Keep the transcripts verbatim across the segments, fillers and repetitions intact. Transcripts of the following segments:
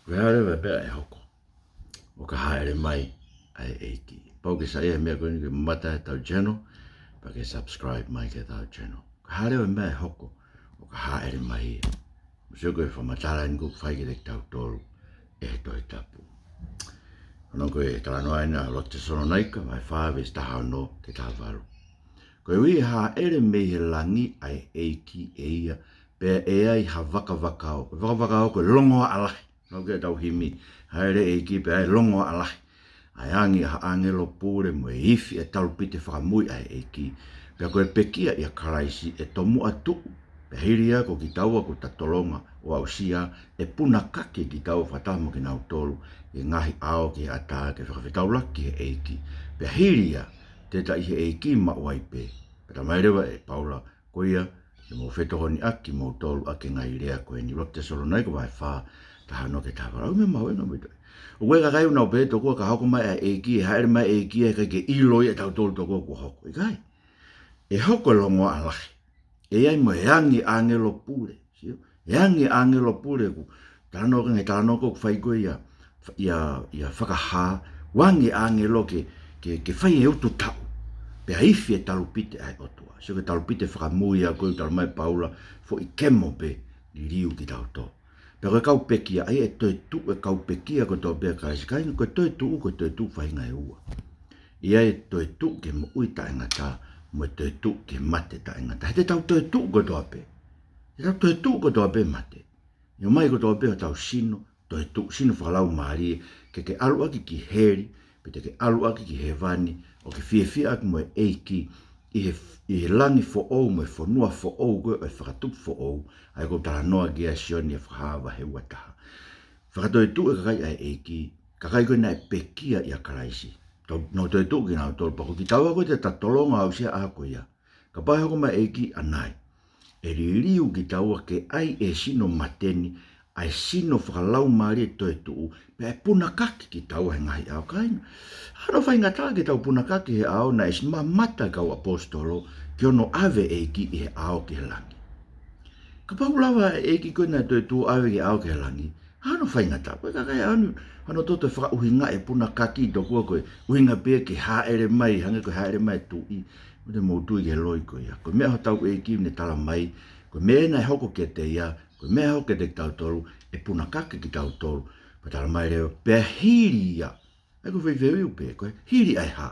Ko e hā leva e meʻa ʻe hoko ʻo ka hāʻele mai ʻa e ʻEiki? Pau ke saiʻia he meʻa ko eni ke mamata ʻetau channel, pea ke subscribe mai ki heʻetau channel. Ko e hā leva e meʻa ʻe hoko ʻo ka hāʻele mai ia? Mou sio ko e fakamatala eni ʻoku fai kiate kitautolu ʻe he Tohi Tapu. Hono ko e talanoa eni ʻa e ʻuluaki Tesalonaika, vahe fā veesi taha ono ki he taha valu. Koeʻuhi ʻe hāʻele mei he langi ʻa e ʻEiki ʻe ia, pea ʻe ai ha vakavakao. Ko e vakavakao ko e longoaʻa lahi. Nau ke tau himi, hāʻele ʻEiki pea ʻe ai longoaʻa lahi. ʻA e angi ʻa ha ʻāngelo pule mo e ifi ʻa e talupite fakamui ʻa e ʻEiki. Pea ko e pekia ʻia Kalaisi ʻe tomuʻa tuʻu. Pea hili ia ko kitaua kuo ta tolonga ʻo aʻusia, ʻe punakaki kitaua fakataha mo kinautolu ʻi he ngaahi ʻao ki he ʻatā ke fakafetaulaki ki he ʻEiki. Pea hili ia, te ta ʻi he ʻEiki maʻu ai pē. Pea talamai leva ʻe Paula, ko ia, ke mou fetokoniʻaki kimoutolu ʻaki e ngaahi lea ko eni. ʻUluaki Tesalonaika vahe fā, taha ono ki he taha valu. ʻOku meʻa mahuʻinga mo ʻetau. ʻOku ʻikai ke u nau pehē tokua ka hoko mai ʻa e ʻEiki, hāʻele mai ʻa e ʻEiki, ʻe ʻikai ke ʻilo ia ʻe tautolu tokua kuo hoko. ʻIkai. ʻE hoko e longoaʻa lahi. ʻE ai mo e angi ʻāngelo pule. Sio? E angi ʻāngelo pule ʻoku talanoa ki ai e talanoa ko ē ʻoku fai ko ē ʻia, ʻia, ʻia Fakahā, ʻoku angi ʻāngelo ke, ke, ke fai e utu taʻu. Pea ifi e talupite ʻa e ʻOtua. Sio ki he talupite fakamui ʻa ē ʻoku talamai ʻe Paula, foʻi kemo pē, liliu kitautolu. Pea ko e kau pekia, ʻa ia ʻe toetuʻu e kau pekia kotoa pē ʻia Kalaisi. Kāinga, ko e toetuʻu, ko e toetuʻu faʻahinga ʻe ua. ʻA ia ʻe toetuʻu ki he moʻui taʻengata, mo e toetuʻu ki he mate taʻengata. He te tau toetuʻu kotoa pē. Te tau toetuʻu kotoa pē mate. ʻE ʻomai kotoa pē hotau sino, toetuʻu, sino fakalaumālie, ke ke ʻalu ʻaki ki heli, pe te ke ʻalu ʻaki ki hēvani, ʻo ke fiefia ʻaki mo e ʻEiki, ʻi he, ʻi he langi foʻou mo e fonua foʻou ko ē ʻo e fakatupu foʻou, ʻa ia ʻoku talanoa ki ai ʻa Sione ʻi he Fakahā vahe ua taha. Fakatoetuʻu e kakai ʻa e ʻEiki, kakai ko ē naʻe pekia ʻia Kalaisi. Tau, nau toetuʻu kinautolu pea ko kitaua ko ē te ta tolonga ʻo aʻusia ʻa e ʻaho ko ia. Kapau ʻe hoko mai e ʻEiki ʻanai, ʻe liliu kitaua ke ʻai e sino mate ni, ʻa e sino fakalaumālie toetuʻu, pea ʻe punakaki kitaua he ngaahi ʻao, kāinga. Hano faingataʻa ke tau punakaki he ʻao naʻe ʻosi mamata e kau ʻaposetolo ki hono ʻave e ʻEiki ʻi he ʻao ki he langi. Kapau lava e ʻEiki ko ē naʻe toetuʻu ʻave ki he ʻao ki he langi, hano faingataʻa, ko e kakai ʻaho ni, hano toto e fakaʻuhinga e punakaki tokua ko e ʻuhinga pē ke hāʻele mai, hangē ko e hāʻele mai e tuʻi, mo te mou tui ki he loi ko ia. Ko e meʻa hotau ʻEiki ne talamai, ko e meʻa naʻe hoko kiate ia, ko e meʻa hoko kiate kitautolu, ʻe punakaki kitautolu, pea talamai leva, pea hili ia. ʻA ia ko e faifeʻi ʻo pehē, ko e hili ʻa e hā?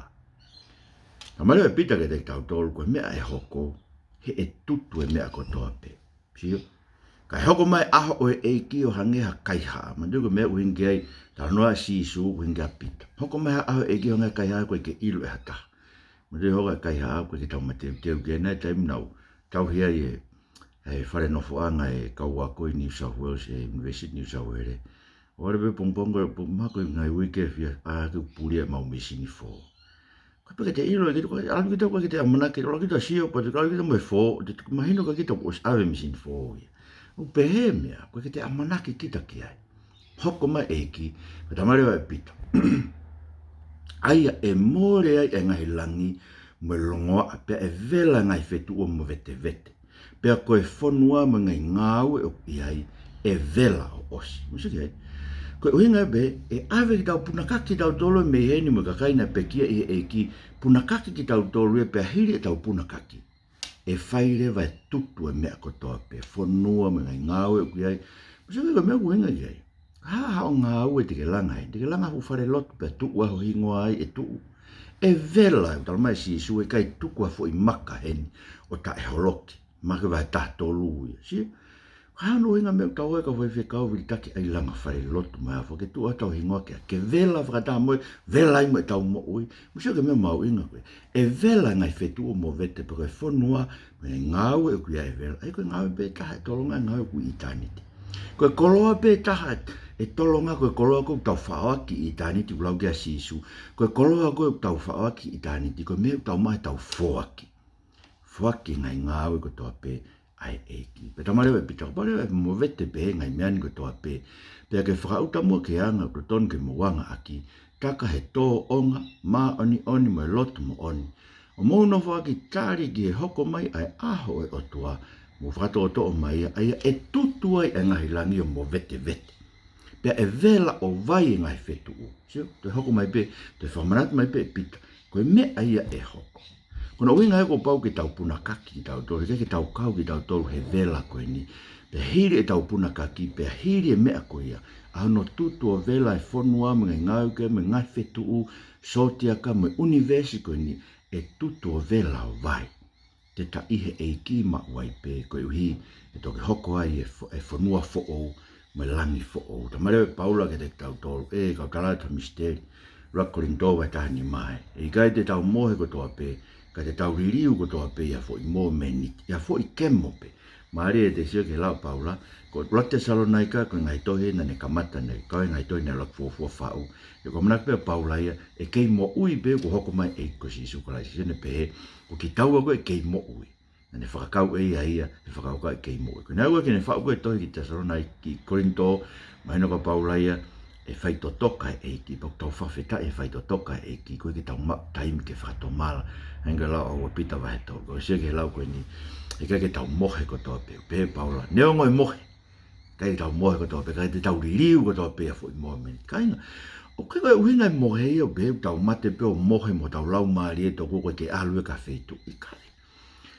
Talamai leva ʻe Pita kiate kitautolu, ko e meʻa ʻe hoko, he ʻe tutu e meʻa kotoa pē. Sio? Kae hoko mai e ʻaho ʻo e ʻEiki ʻo hangē ha kaihaʻa. Manatuʻi ko e meʻa ʻoku ʻuhinga ki ai, talanoa ʻa Sīsū ʻoku ʻuhinga ki ai ʻa Pita. Hoko mai ha ʻaho e ʻEiki ʻo hangē ha kaihaʻa ʻoku ʻikai ke ʻilo ʻe ha taha. Manatuʻi hoko e kaihaʻa ʻoku ʻikai ke tau mateuteu ki ai, naʻe taimi naʻa ku tauhi ai e, e fale nofoʻanga e kau ako ʻi New South Wales, e University New South Wales. ʻO ʻalu pē pongipongi, pongipongi, ko e ngaahi uike fia, ʻa, ke pulia ʻemau mīsini fō. Ko e pē ke te ʻilo, ke te, ko e ʻalu kita, ko e ke te ʻamanaki, ʻalu kita sio, pea te ʻalu kita mo e fō, te, te mahino ka kita kuo ʻosi ʻave mīsini fō ia. ʻO pehē meʻa, ko e ke te ʻamanaki kita ki ai. Hoko mai e ʻEiki, pea talamai leva ʻe Pita. ʻA ia ʻe mole ai e ngaahi langi mo e longoaʻa, pea ʻe vela e ngaahi fetuʻu ʻo movetevete. Pea ko e fonua mo e ngaahi ngāue ʻoku ʻi ai, ʻe vela ʻo ʻosi. Mou sio ki ai. Ko e ʻuhinga pē, ʻe ʻave kitautolu, punakaki kitautolu mei heni mo e kakai naʻe pekia ʻi he ʻEiki, punakaki kitautolu ia pea hili ʻetau punakaki, ʻe fai leva e tutu e meʻa kotoa pē, fonua mo e ngaahi ngāue ʻoku ʻi ai. Mou sio ki ai ko e meʻa ʻoku ʻuhinga ki ai. Hā haʻo ngāue te ke langa ai, te ke langa ha fuʻu falelotu pea tuʻu ai ho hingoa ai ʻe tuʻu? ʻE vela, ʻoku talamai ʻe Sīsū ʻe ʻikai tuku ha foʻi maka heni ʻo taʻeholoki. Maʻake vahe taha tolu ia. Sio? Hā hono ʻuhinga meʻa ʻoku tau ʻai e kau faifekau vilitaki ʻa e langa falelotu mai ʻa fo ke tuʻu ai hotau hingoa ki ai, ke vela fakataha mo e, vela ai mo ʻetau moʻui. Mou sio ki he meʻa mahuʻinga ko ē. ʻE vela e ngaahi fetuʻu ʻo movete pea ko e fonua mo e ngāue ʻoku ʻi ai ʻe vela. ʻA ia ko e ngāue pē taha ʻe tolonga, ngāue ʻoku ʻi ʻitāniti. Ko e koloa pē taha ʻe tolonga, ko e koloa ko ē ʻoku tau faʻoaki ʻi ʻitāniti, ʻoku lau ki ai ʻa Sīsū. Ko e koloa ko ē ʻoku tau faʻoaki ʻi ʻitāniti, ko e meʻa ʻoku tau maʻu heʻetau foaki. Foaki e ngaahi ngāue kotoa pē ʻa e ʻEiki. Pea talamai leva ʻe Pita, kapau leva ʻe movete pē he ngaahi meʻa ni kotoa pē, pea ke fakaʻuta muʻa ki he anga ʻoku totonu ke mou anga ʻaki, taka he tōʻonga, māʻoniʻoni mo e lotu moʻoni, ʻo mou nofoʻaki tali ki he hoko mai ʻa e ʻaho ʻo e ʻOtua, mou fakatoʻotoʻo mai ia, ʻa ia ʻe tutu ai e ngaahi langi ʻo movetevete. pea ʻe vela ʻo vai e ngaahi fetuʻu. Sio, toe hoko mai pē, toe fakamanatu mai pē ʻe Pita, ko e meʻa ia ʻe hoko. Ko hono ʻuhinga ia kuo pau ke tau punakaki kitautolu, ke, ke tau kau kitautolu he vela ko eni. Pea hili ʻetau punakaki, pea hili e meʻa ko ia, ʻa hono tutu ʻo vela e fonua mo e ngaahi ngāue mo e ngaahi fetuʻu, sōtiaka mo e ʻunivēsi ko eni, ʻe tutu ʻo vela ʻo vai. Te ta ʻi he ʻEiki maʻu ai pē, koeʻuhi ʻe toki hoko ai e fo-, e fonua foʻou mo e langi foʻou. Talamai leva ʻe Paula kiate kitautolu, ʻe kau tangata misiteli, ʻuluaki Kolinitō vahe taha nima ē, ʻe ʻikai te tau mohe kotoa pē, ka te tau liliu kotoa pē ʻi ha foʻi mōmeniti, ʻi ha foʻi kemo pē. Mālie ʻete sio ki he lau ʻa Paula, ko ʻuluaki Tesalonaika, ko e ngaahi tohi naʻa ne kamata ʻene, ko e ngaahi tohi naʻe ʻuluaki fuofua faʻu. He ko e ʻamanaki pē ʻa Paula ia, ʻe kei moʻui pē kuo hoko mai e ʻEiki ko Sīsū Kalaisi. Sio, naʻe pehē, ko kitaua ko ē ʻe kei moʻui. Naʻa ne fakakau ʻe ia ia, he fakakaukau ʻe kei moʻui. Ko ʻene ʻalu ʻo ne faʻu ko ē e tohi ki Tesalonaika, ki Kolinitō, mahino ko Paula ia, ʻe faitotoka e ʻEiki, pea ʻoku tau fakafetaʻi he faitotoka e ʻEiki, koeʻuhi ke tau maʻu taimi ke fakatomala. Hangē ko e lau ʻa Pita vahe tolu, ko e sio ki he lau ko eni, ʻe ʻikai ke tau mohe kotoa pē, pehē ʻe Paula, neongo e mohe, ʻikai ke tau mohe kotoa pē, ʻikai te tau liliu kotoa pē ʻi ha foʻi mōmeniti. Kāinga, ʻoku ʻikai ko e ʻuhinga e mohe ia ʻo pehē ʻoku tau mate pē ʻo mohe mo hotau laumālie tokua ʻoku ʻikai ke ʻalu ia ki ha feituʻu, ʻikai.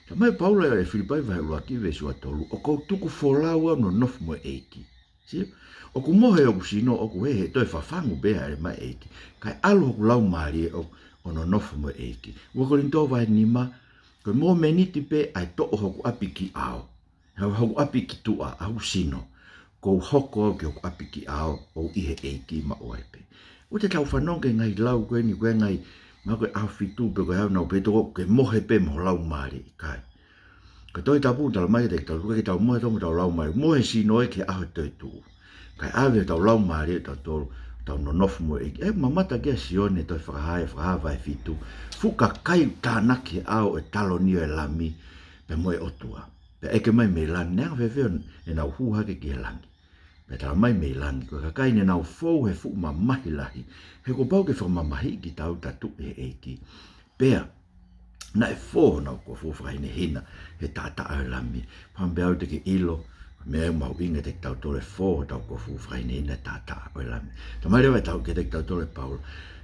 Talamai ʻe Paula ʻia Filipai vahe ʻuluaki veesi ua tolu, ʻoku ou tuku folau au ʻo nonofo mo e ʻEiki. Sio? ʻOku mohe hoku sino, ʻoku hē he toe fafangu pē hāʻele mai e ʻEiki. Kae ʻalu hoku laumālie ʻo, ʻo nonofo mo e ʻEiki. Ua Kolinitō vahe nima, ko e mōmeniti pē ʻa e toʻo hoku ʻapi ki ʻao, ʻa hoku ʻapi ki tuʻa, ʻa hoku sino, kuo u hoko au ki hoku ʻapi ki ʻao, ʻo u ʻi he ʻEiki maʻu ai pē. ʻOua te tau fanongo ki he ngaahi lau ko eni, ko e ngaahi, mahalo ko e ʻaho fitu pe ko e hā, nau pehē tokua ke mohe pē mo ho laumālie, ʻikai. Ko e Tohi Tapu ʻoku talamai kiate kitautolu, ʻikai ke tau mohe tonu mo hotau laumālie, mohe sino ia ki he ʻaho e toetuʻu. Kae ʻave hotau laumālie ʻatautolu, tau nonofo mo e ʻEiki. ʻE mamata kia Sione, tohi Fakahā, Fakahā vahe fitu. Fuʻu kakai ʻoku tānaki he ʻao ʻo e taloni ʻo e Lami, pea mo e ʻOtua. Pea ʻeke mai mei langi, naʻe anga fēfē ʻenau hū hake ki he langi. Pea talamai mei langi, ko e kakai naʻa nau fou he fuʻu mamahi lahi, he kuo pau ke fakamamahiʻi kitautolu ʻi he ʻEiki. Pea naʻe fō honau kofu fakahinehina he taʻataʻa ʻo e Lami. Pea ʻoku ou pehē au te ke ʻilo, meʻa mahuʻinga kiate kitautolu e fō hotau kofu fakahinehina he taʻataʻa ʻo e Lami. Talamai leva ʻe tau kiate kitautolu ʻe Paula,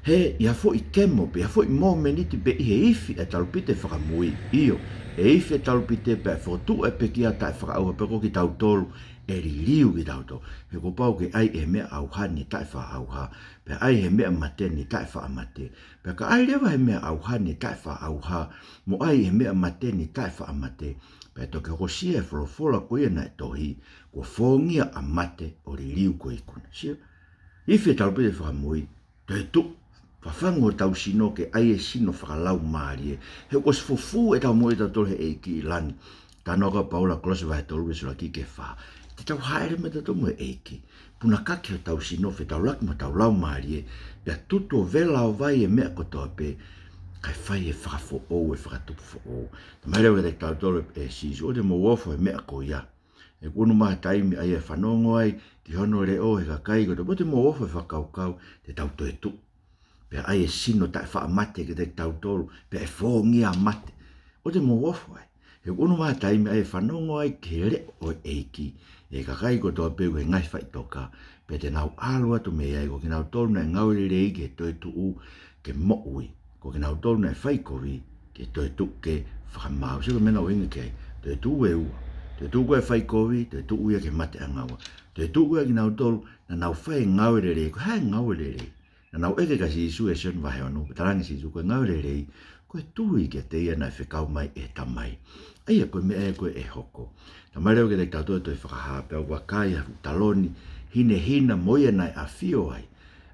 he ʻi ha foʻi kemo pe ʻi ha foʻi mōmeniti pē ʻi he ifi e talupite fakamui, ʻio, ʻe ifi e talupite pea ʻe fokotuʻu e pekia taʻefakaʻauha, pea ko kitautolu ʻe liliu kitautolu. He kuo pau ke ʻai ʻe he meʻa ʻauha ni e taʻefaʻaʻauha, pea ʻai ʻe he meʻa mate ni e taʻefaʻamate. Pea ka ʻai leva ʻe he meʻa ʻauha ni e taʻefaʻaʻauha, mo ʻai ʻe he meʻa mate ni e taʻefaʻamate, pea toki hokosia e folofola ko ia naʻe tohi, kuo fōngia ʻa mate ʻo liliu ko e ikuna. Sio, ifi e talupite fakamui, toetuʻu, fafangu hotau sino ke ʻai e sino fakalaumālie. He kuo ʻosi fufū ʻetau moʻui ʻatautolu he ʻEiki ʻi langi. Talanoa ko ē ʻa Paula, Kolose vahe tolu veesi ʻuluaki ki he fā. Te tau hāʻele mai ʻatautolu mo e ʻEiki, punakaki hotau sino, fetaulaki mo hotau laumālie, pea tutu ʻo vela ʻo vai e meʻa kotoa pē, kae fai e fakafoʻou, e fakatupu foʻou. Talamai leva kiate kitautolu ʻe Sīsū, ʻoua te mou ofo he meʻa ko ia. He kuo ʻunu mai ha taimi ʻa ia ʻe fanongo ai ki hono leʻo ʻe he kakai kotoa pē, ʻoua te mou ofo he fakakaukau te tau toetuʻu, pea ʻai e sino taʻefaʻamate kiate kitautolu, pea ʻe fōngia ʻa mate. ʻOua te mou ofo ai. He kuo ʻunu mai ha taimi ʻa ia ʻe fanongo ai ki he leʻo ʻo e ʻEiki ʻe he kakai kotoa pē ʻoku ʻi he ngaahi faʻitoka, pea te nau ʻalu atu mei ai, ko kinautolu naʻe ngāue lelei ki he toetuʻu ke moʻui, ko kinautolu naʻe fai kovi ke toetuʻu ke fakamaau. Sio ki he meʻa naʻe ʻuhinga ki ai. Toetuʻu ʻe ua. Toetuʻu ko ē ʻa e fai kovi, toetuʻu ia ki he mate ʻanga ua. Toetuʻu ko ē ʻa kinautolu naʻa nau fai e ngāue lelei. Ko e hā e ngāue lelei? Naʻa nau ʻeke kia Sīsū ʻi Sione vahe ono, pea talaange ʻe Sīsū, ko e ngāue lelei, ko e tui kiate ia naʻe fekau mai ʻe he Tamai. ʻA ia ko e meʻa ia ko ē ʻe hoko. Talamai leva kiate kitautolu ʻe he tohi Fakahā, pea u vakai ʻi ha fuʻu taloni hinehina mo ia naʻe ʻafio ai,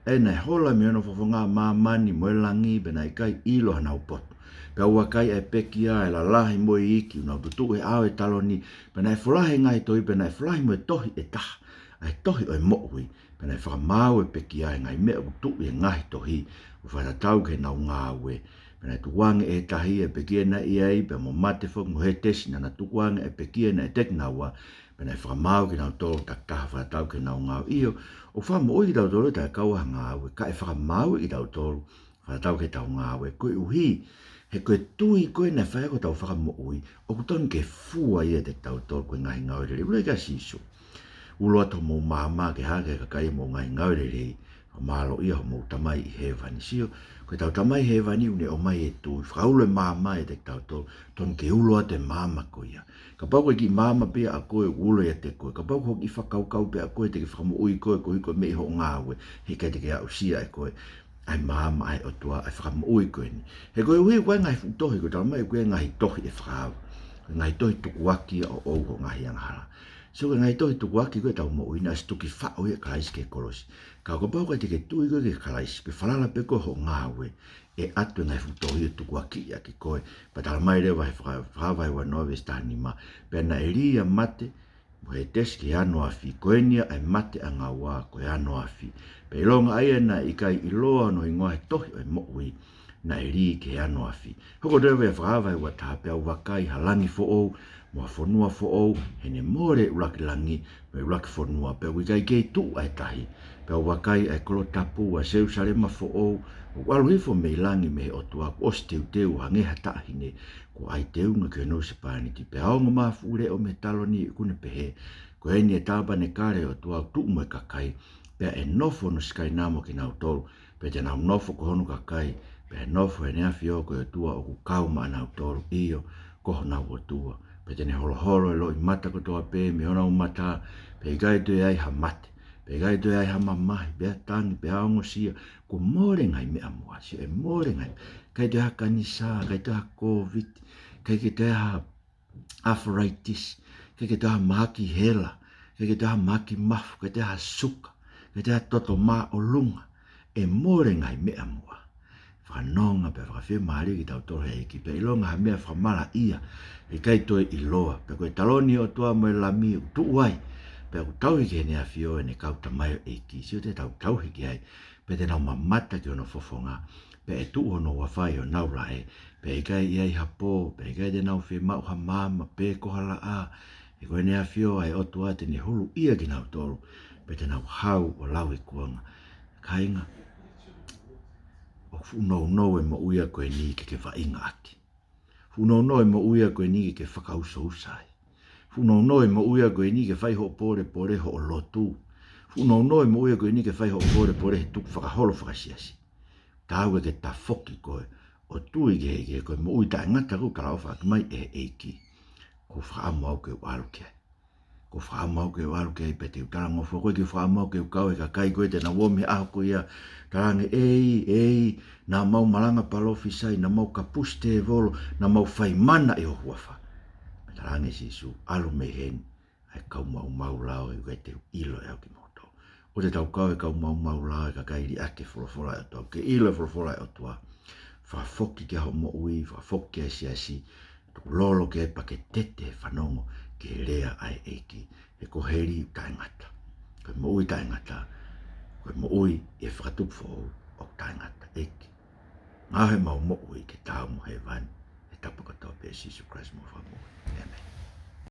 ʻa ia naʻe hola mei hono fofonga ʻa māmani mo e langi, pea naʻe ʻikai ʻilo hanau potu. Pea u vakai ʻa e pekia ʻe lalahi mo e iiki, ʻoku nau tutuʻu he ʻao ʻo e taloni, pea naʻe folahi e ngaahi tohi, pea naʻe folahi mo e tohi ʻe taha, ʻa e tohi ʻo e moʻui. Pea naʻe fakamaau e pekia ʻi he ngaahi meʻa ʻoku tuʻu ʻi he ngaahi tohi, ʻo fakatatau ki heʻenau ngāue. Pea naʻe tukuange ʻe he tahi ʻa e pekia naʻe ʻi ai, pea mo mate foki mo Hētesi naʻa na tukuange ʻa e pekia naʻe ʻiate kinaua, pea naʻe fakamaau kinautolu takitaha fakatatau ki heʻenau ngāue. ʻIo, ʻoku fakamoʻui kitautolu ʻe taʻe kau ha ngāue, ka ʻe fakamaauʻi kitautolu fakatatau ki heʻetau ngāue, koeʻuhi he ko e tui ko ē naʻe fai ai hotau fakamoʻui, ʻoku totonu ke fua ia ʻiate kitautolu ko e ngaahi ngāue lelei. ʻUluaki ʻa Sīsū. Ulo atu homou maama ke hā ki he kakai ʻa homou ngaahi ngāue lelei, fakamālōʻia homou Tamai ʻi hēvani. Sio, ko ʻetau Tamai hēvani ʻoku ne ʻomai e tui, fakaulo e maama ʻiate kitautolu, tonu ke ulo atu e maama ko ia. Kapau ko e kiʻi maama pē ʻa koe ʻoku ulo ʻiate koe, kapau ko e kiʻi fakakaukau pē ʻa koe te ke fakamoʻui koe koeʻuhi ko e meʻa ʻi hoʻo ngāue, heʻikai te ke aʻusia ʻe koe ʻa e maama ʻa e ʻOtua, ʻa e fakamoʻui ko eni. He koeʻuhi ko e ngaahi fuʻu tohi, ʻoku talamai ko e ngaahi tohi ʻe fakaava, ko e ngaahi tohi tukuakiʻi ʻoʻou hoʻo ngaahi angahala. So ko e ngaahi tohi tukuakiʻi ko ē ʻetau moʻui naʻe ʻosi tuki faʻo ia ʻe Kalaisi ki he kolosi. Ka kapau ʻoku ʻikai te ke tui koe kia Kalaisi, ke falala pē koe hoʻo ngāue, ʻe ʻatu e ngaahi fuʻu tohi ʻo tukuakiʻi ʻaki koe. Pea talamai leva he Faka-, Fakahā vahe uanoa veesi tahanima: Pea naʻe lī ʻa mate mo Hētesi ki he ano afi, ko eni ia ʻa e mate ʻanga ua ko e ano afi. Pea ʻilonga ʻa ia naʻe ʻikai ʻiloa hono hingoa he tohi ʻo e moʻui, naʻe lī ki he ano afi. Hoko atu leva ia Fakahā vahe uataha: Pea u vakai ha langi foʻou mo ha fonua foʻou, he ne mole e ʻuluaki langi mo e ʻuluaki fonua, pea ʻoku ʻikai kei tuʻu ʻa e tahi. Pea u vakai ʻa e kolo tapu, ʻa Selūsalema foʻou, ʻoku ʻalu hifo mei langi mei he ʻOtua, kuo ʻosi teuteu ʻo hangē ha taʻahine, kuo ʻai teunga ki hono husepāniti. Pea ongo mai ha fuʻu leʻo mei he taloni, ʻoku ne pehē: Ko eni e tāpanekale ʻo e ʻOtua, ʻoku tuʻu mo e kakai, pea ʻe nofo hono Sikaina mo kinautolu, pea te nau nofo ko hono kakai, pea ʻe nofo ʻEne ʻAfio ko e ʻOtua ʻoku kau maʻanautolu, ʻio, ko honau ʻOtua. Pea te ne holoholo e loʻimata kotoa pē mei honau mata, pea ʻikai toe ai ha mate, pea ʻikai toe ai ha mamahi, pe ha tangi, pe ha ongosia. Kuo mole e ngaahi meʻa muʻa. Sio, ʻe mole e ngaahi, ʻikai toe ai ha kanisā, ʻikai toe ai ha Covid, ʻikai ke toe ai ha arthritis, ʻikai ke toe ai ha mahaki hela, ʻikai ke toe ai ha mahaki mafu, ʻikai toe ai ha suka, ʻikai toe ai ha toto māʻolunga. ʻE mole e ngaahi meʻa muʻa. Fakanonga pea fakafiemālie kitautolu ʻe he ʻEiki, pea ʻilonga ha meʻa fakamalaʻia ʻe ʻikai toe ʻiloa. Pea ko e taloni ʻo e ʻOtua mo e Lami ʻoku tuʻu ai, pea ʻoku tauhi ki Heʻene ʻAfio ʻene kau tamaioʻeiki. Sio, te tau tauhi ki ai, pea te nau mamata ki hono fofonga, pea ʻe tuʻu hono huafa ʻi honau laʻe, pea ʻikai ʻi ai ha pō, pea ʻikai te nau fiemaʻu ha maama pe ko ha laʻā. He ko ʻEne ʻAfio ʻa e ʻOtua te ne huluʻia kinautolu, pea te nau hau ʻo lauikuonga. Kāinga, ʻoku fuʻu nounou e moʻui ko eni ke ke vaʻinga ʻaki. Fuʻu nounou e moʻui ko eni ke ke fakausousa ai. Fuʻu nounou e moʻui ko eni ke fai hoʻo pōlepole hoʻo lotu. Fuʻu nounou e moʻui ko eni ke fai hoʻo pōlepole he tukufakaholo fakasiasi. Taau ke ke tafoki koe ʻo tui ki he, ki he ko e moʻui taʻengata ʻoku talaʻofa ʻaki mai ʻe he ʻEiki. Ko e fakaʻamu au ke u ʻalu ki ai. Ko e fakaʻamu au ke u ʻalu ki ai, pea te u talangofua koe, ko e fakaʻamu au ke u kau he kakai ko ē te nau ō mei he ʻaho ko ia, talaange, ʻEiki, ʻEiki, naʻa mau malanga palōfisai, naʻa mau kapusi tēvolo, naʻa mau fai mana ʻi ho huafa. Pea talaange ʻe Sīsū, ʻalu mei heni, ʻa e kau maumau lao, he ʻoku ʻikai te u ʻilo ʻe au kimoutolu. ʻOua te tau kau he kau maumau lao, ʻa e kakai liʻaki e folofola ʻa e ʻOtua. Ke ʻilo e folofola ʻa e ʻOtua, fakafoki ki ai hoʻo moʻui, fakafoki ki ai e siasi, tukulolo ki ai pea ke tete he fanongo ki he lea ʻa e ʻEiki. He ko heli ʻoku taʻengata. Ko e moʻui taʻengata, ko e moʻui ʻi he fakatupu foʻou ʻoku taʻengata. ʻEiki, ngaohi ʻemau moʻui ke taau mo hēvani, he tapu kotoa pē ʻia Sīsū Kalaisi homau Fakamoʻui.